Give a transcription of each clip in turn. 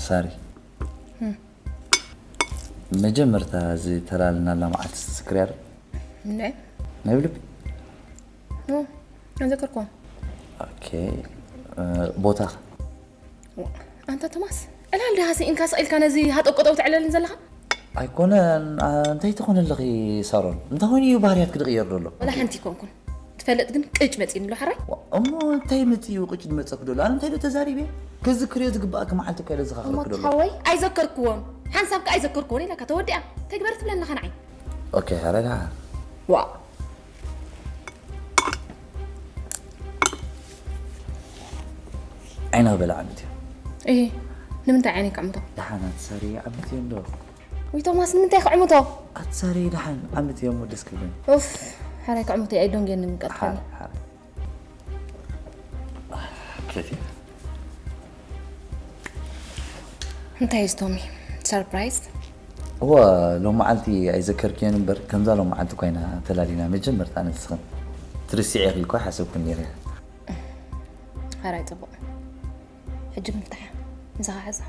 ሳሪ፣ መጀመርታ ዝተላለናላ መዓልቲ ትዝክርያ ዶ? እንዴ? ናይ ብልቢ? ኖ፣ ኣይዘከርኩዎን። ኦኬ። እ፣ ቦታ? ኣንታ ቶማስ፣ ዕላል ድሃ ስኢንካ ስቕ ኢልካ ነዚ ሃጠው ቀጠው ትዕለልን ዘለኻ? ኣይኮነን። ኣ፣ እንታይ ትኾን ኣለኺ ሳሮን? እንታይ ኮይኑ እዩ ባህርያትኪ ዝቕየር ዘሎ? ወላ ሓንቲ ይኮንኩን። ትፈልጥ ግን ቅጭ መፂእኒ ኣሎ ሓራይ? ዋ፣ እሞ እንታይ መፂኡ ቅጭ ዝመፀክ ዘሎ? ኣነ እንታይ ዶ ተዛሪበ? ክዝክርዮ ዝግባኣኪ መዓልቲ እኮ ኢለ እሞ ዘኻኽረክ ዘሎ። ሓወይ ኣይዘከርኩዎን። ሓንሳብ ከ ኣይዘከርኩዎን ኢለካ ተወዲኣ። እንታይ ግበርት ትብለኒ ኸ ንዓይ? ኦኬ፣ ሓራይ ደሓን። ዋ ዓይና በላ ዓመት እዩ። እሂ፣ ንምንታይ ዓይነይ ክዕምቶ? ደሓን ኣትሳሪ ዓመት እዩ እንዶ። ወይ ቶማስ፣ ንምንታይ ክዕምቶ? ኣትሳሪ ደሓን ዓመት እዩ እሞ ደስ ክብለኒ። ኡፍ፣ ሓራይ ክዕምቶ እዩ ኣይዶንጌን ንምቀጥፈኒ። ሓራይ፣ ሓራይ። ከፊ። እንታይ እዩ ስቶሚ? ሰርፕራይዝ? እዋ፣ ሎም መዓልቲ ኣይዘከርክዮን እምበር፣ ከምዛ ሎም መዓልቲ ኮይና ተላሊና መጀመርታ ንስኽን ትርስዒ ኢኺ እኮ ሓሰብኩ ነይረ። ሓራይ ጽቡቕ። ሕጂ ምፍታሓ። ምሳኻ ሕዛ።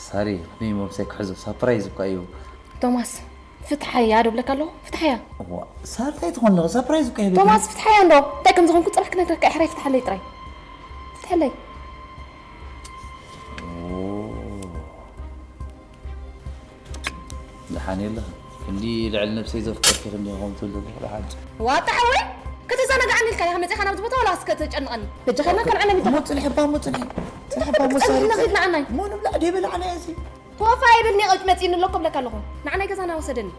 ሳሪ፣ ንይ መምሳይ ክሕዞ፣ ሳፕራይዝ እኳ እዩ። ቶማስ፣ ፍትሓያ ዶ ብለካ ኣለኹ? ፍትሓያ። እዋ፣ ሳሪ፣ እንታይ ትኾን ኣለኹ? ሳፕራይዝ እኳ እዩ። ቶማስ፣ ፍትሓያ እንዶ። እንታይ ከም ዝኾንኩ ጽባሕ ክነግረካ፣ ሕራይ ፍትሓለይ ጥራይ። ፍትሓለይ። ኦ። ደሓን የለኽን። ክንዲ ልዕሊ ነብሰይ ዘፍቀርኪ ክንዲ ከምኡ ትብል ዘለኹ ደሓን። ዋጣ ሓወይ፣ ከተዘናግዓኒ ኢልካ ኢኻ መጺኻ ናብዚ ቦታ፣ ዋላ እስከ ተጨንቐኒ? በጃኻ ኢልና ከነዕነ ሚታ። እሞ ጽንሒ እባ፣ እሞ ጽንሒ። ጽንሒ እባ፣ እሞ ክትጸንሒ ሳሪ። ንኽእል ንዓናይ። እሞ ንብላዕ ደይ በላዕና እዚ። ቶፋ ይብልኒ ቅጭ መጺእኒ ኣሎ ክብለካ ኣለኹ። ንዓናይ ገዛና ወሰደኒ።